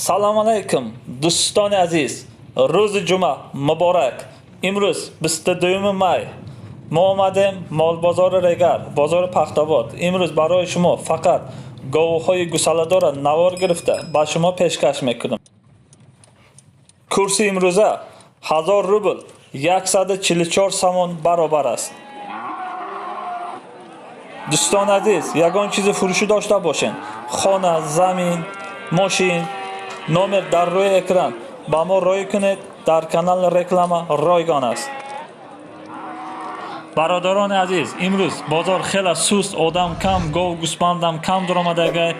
Салом алейкум, дӯстони азиз. Рӯзи ҷумъа муборак. Имрӯз 22 май. Мо омадем молбозори Регар, бозори Пахтобод. Имрӯз барои шумо фақат говҳои гусаладорро навор гирифта ба шумо пешкаш мекунам. Курси имрӯза 1000 рубл 144 сомон баробар аст. Дӯстони азиз, ягон чизи фурӯшӣ дошта бошед, хона, замин, мошин, номер дар рӯи экран ба мо роӣ кунед. Дар канал реклама ройгон аст. Бародарони азиз, имрӯз бозор хеле суст, одам кам, гов гӯсфандам кам дуромадагай.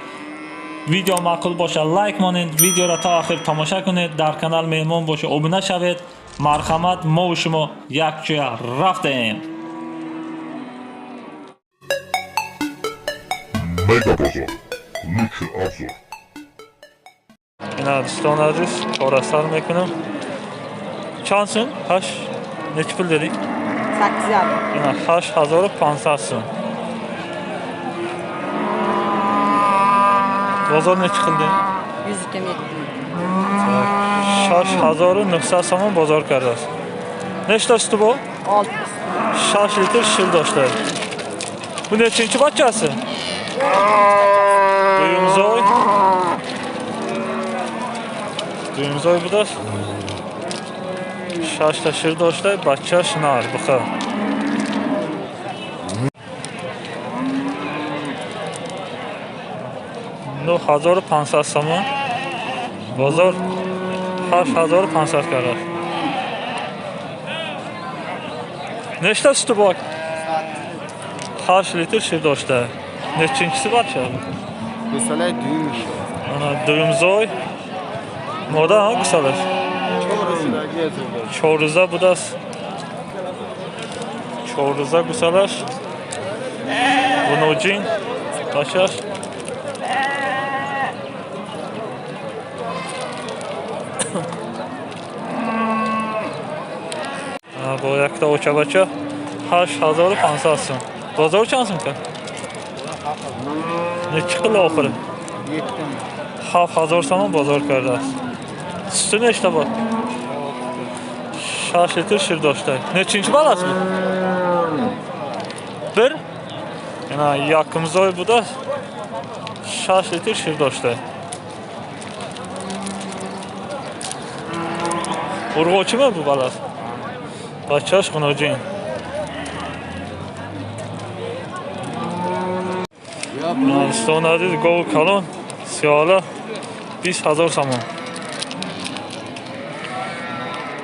Видео маъқул бошад, лайк монед, видеоро то охир тамоша кунед, дар канал меҳмон бошед, обуна шавед. Марҳамат, мову шумо якҷоя рафтаем. Мегабазар. Лучший обзор. Ина, дӯстони азиз, корасар мекунам. Чанд сум? Ҳашт нечи пул дедик? 8,5. Ина, 8500 сум. Бозор нечи қилди? 127. 6900 сомон бозор кардааст. Нечта сути бо? 6. 6 литр шир дошта. Bu nechinchi bachasi? Дуюмзой. Дуюмзой будааст. Шашта шир дошта, бачаш нар, буха. 9500 сомон. Бозор 8500 кардааст. Нечта сути бо? 8 литр шир дошта. Нечинчиси бача? Гусалаи дуюмиш. Ана, дуюмзой. Мода ҳа гусалаш? 4 рӯза будааст. 4 рӯза гусалаш. Гуноҷин бачаш. Бо якта очабача 8500 сум. Бозор чанд сум кард? Нечи қил охири? 7000 сомон бозор кардааст. Сути нечта бод? 6 литр шир дошта. Нечинчи баласт бу? Бир? Ина, якумзой будааст. 6 литр шир дошта. Урғочима бу баласт? Бачаш хуноҷин. Дӯстони азиз, гову калон сиёла 20 000 сомон.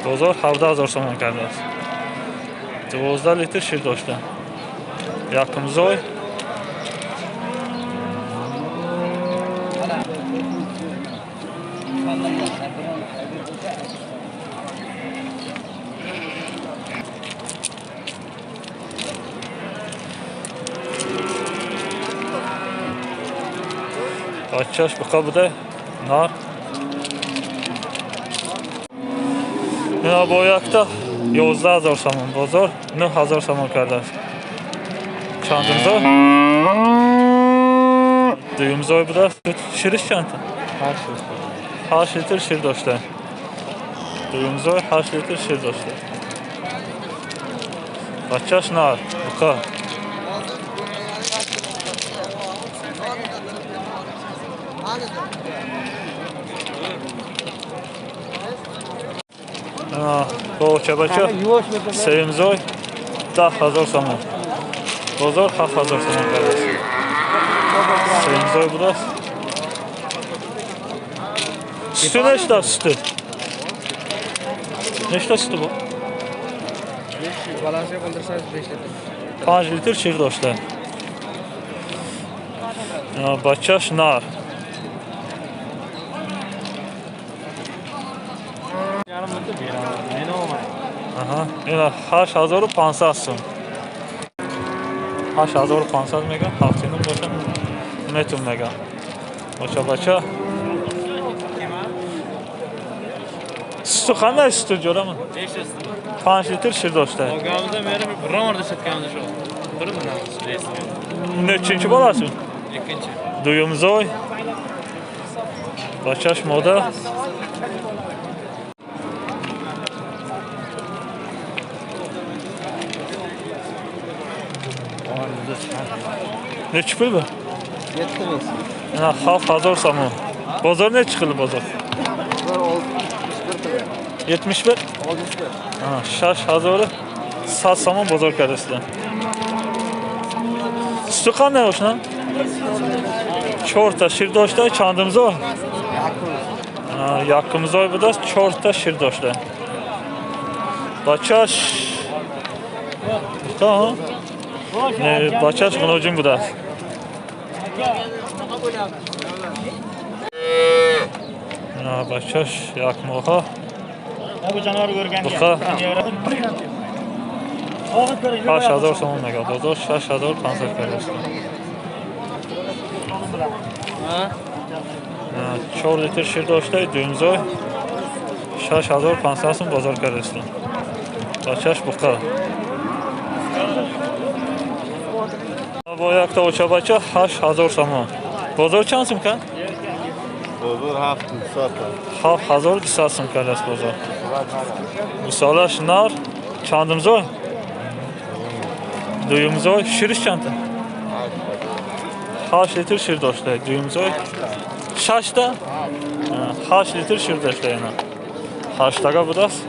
Бозор 17 000 сомон кардааст. 12 литр шир дошта. Якумзой. Бачаш буқа буда нар. Ина, бо якта 11 000 сомон. Бозор 9000 сомон кардааст. Чандумзой? Дуюмзой будааст. Шириш чандта? 8 литр шир дошта. Дуюмзой 8 литр шир дошта. Бачаш нар, буқа. Бо очабача сеюмзой 10 000 сомон. Бозор 7000 сомон кардааст. Сеюмзой будааст. Сути нечта сути? Нечта сути бо? 5 литр шир дошта. Бачаш нар. Ина, 8500 сум. 8500 мегам, ҳафтинум боша метун мегам. Бача бача. Суту қандай суту ҷораман? 5 литр шир дошта. Nechinchi bolasi? Ikkinchi. Дуюмзой. Бачаш мода. Neçi pul bu? 7000. 7000 сомон. Бозор neçi qildi bozor? 71? 61. 6100 сомон бозор кардасizlar. Suti qanday o'shani? 4 ta shir doshda, chandimzoy? Yakimzoy budast, 4 ta shir doshda. Bachash Tamam. Ne, bachash g'unojin budast. Bachash yakmoha. Buqa 8000 сомон мега, бозор 6500 кардааст. 4 литр шир дошта, дуюмзой 6500 сом бозор кардааст. Бачаш буқа. Бо якта очабача 8000 сомон. Бозор чанд сум кард? Бозор 7200. 7200 сум кардааст бозор. Гусолаш нар чандумзой? Дуюмзой. Шириш чандта? 8 литр шир дошта. Дуюмзой 6 та? 8 литр шир дошта ина. 8 тага будааст.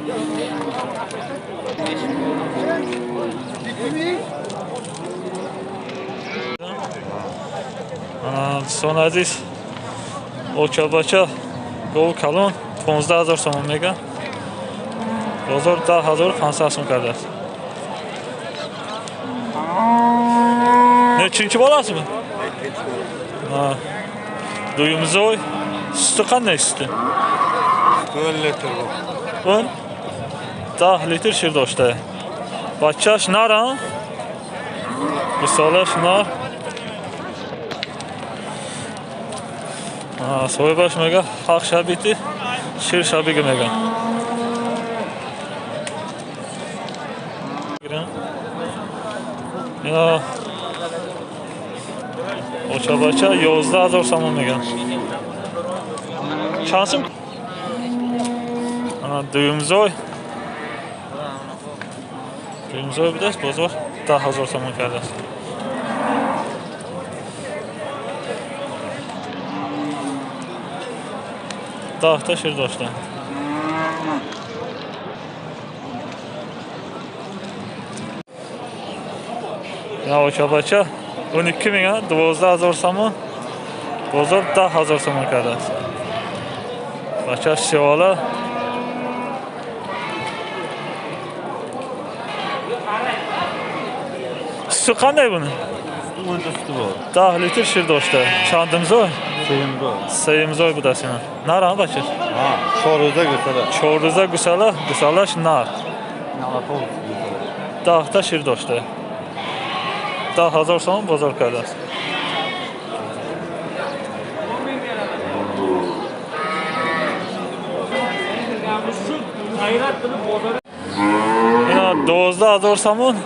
Дӯстони азиз, очабача гов калон 15000 сомон мега. Бозор 10500 сом кардааст. Нечинчи bolasi bu? Дуюмзой. Suti qanday suti? 10 litr bu. 10? 10 litr shir doshda. Bachash nar, ha? Гусолаш нар. Соҳибаш мега ҳақ шабити, шир шабига мега. Ина очабача 11000 сомон мега. Чанд сум? Дуюмзой. Дуюмзой будааст, бозор 10000 сомон кардааст. Даҳта шир дошта. Ина очабача 12000, 12000 сомон. Бозор 10000 сомон кардааст. Бачаш севола. Suti qanday buni? 10 ta suti bor. 10 litr shir doshda. Chandimzoy? Seyimzoy. Seyimzoy budasi. Nar ha bachash? Ha, 4 ro'za gusala. 4 ro'za gusala, gusalash nar. 10 ta shir doshda. 10000 сомон бозор кардааст. Ина 12000 сомон.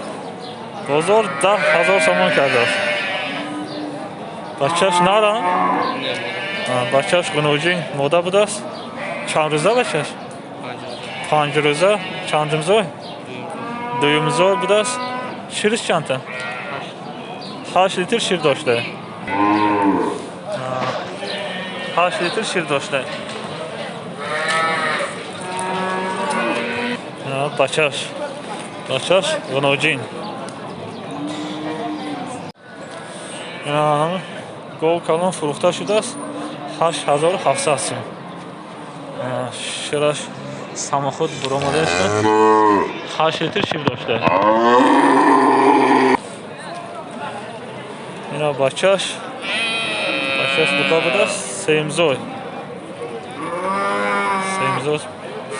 Бозор 10000 сомон кардааст. Бачаш нар, а? Бачаш гуноҷин мода будааст. Чанд рӯза бачаш? 5 рӯза. Чандумзой? Дуюмзой будааст. Шириш чандта? 8 литр шир дошта. 8 литр шир дошта. Бачаш. Бачаш гуноҷин. Гов калон фурӯхта шудааст 8700 сум. Шираш самоход буромадааст. 8 литр шир дошта. Ина бачаш. Бачаш бука будааст, семзой. Семзой,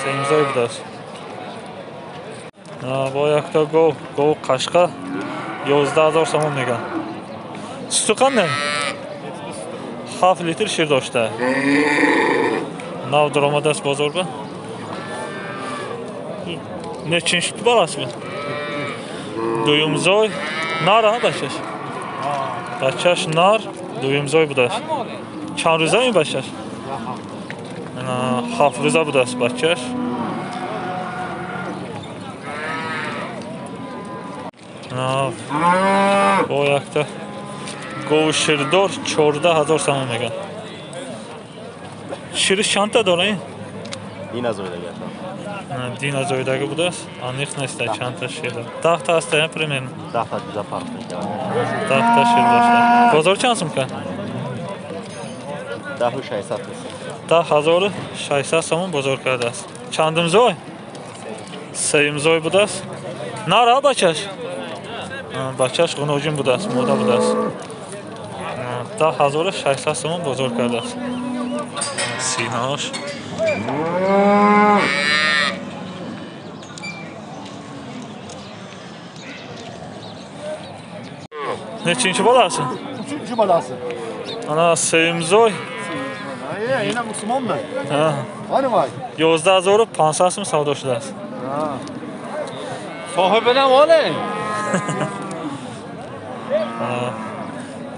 семзой будааст. Бо якта гов, гов қашқа 11000 сомон меган. Suti qanday? 7 литр шир дошта. Нав даромадааст бозорга. Nechinchi bolasi bu? Дуюмзой. Нар, ha бачаш? Бачаш нар, дуюмзой будааст. Чанд рӯза ин бачаш? 7 рӯза будааст бачаш. Бо якта гови ширдор 14 000 сомон мегӯянд. Шириш чандта дора ин? Дина зоидаги. Дина зоидаги будааст, аниқ неста чандта шир дора. 10та ҳаста примерно. 10та ҷуда фарқ мекунад. 10та шир дошта. Бозор чанд сум кард? 10 600. 10 600 сомон бозор кардааст. Чандум зой? Сеюм зой будааст. Нара бачаш? Бачаш ғуноҷин будааст, мода будааст. 10 600 сомон бозор кардааст. Синааш. Нечинчи баласы? Üçüncü balası. Ана сеюмзой. Ина мусулмон ми? А. Hani vay? 11 500 сум савдо шудааст. Соҳибинам оле.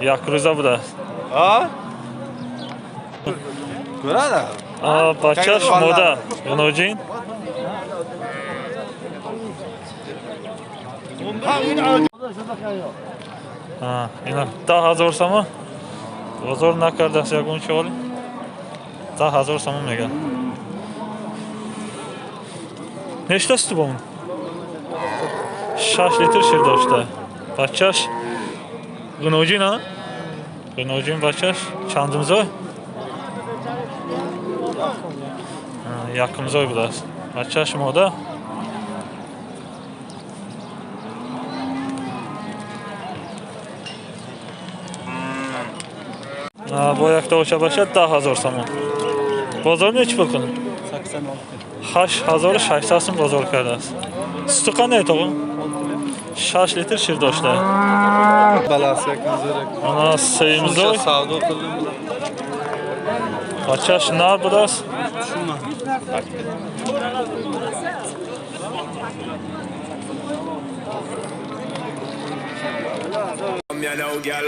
Як рӯза будааст. А? Көрада? Бачаш мода, ғуноҷин. Ha ина. Ина 10 000 сомон бозор накардааст ягон чоли. 10 000 сомон мегӯяд. Нешта суту бо он? 6 литр шир дошта. Бачаш ғуноҷин, а? Ғуноҷин бачаш. Чандумзой? Якумзой будааст. Бачаш мода. Бо якта оча бошад 10 000 сомон. Бозор нечи пул кунад? 8600 сум бозор кардааст. Суту қандай тоғо? 6 литр шир дошта. Баласы якин. Ана сеюмзой. Савдо қилдим. Бачаш нар будааст. You know, girl.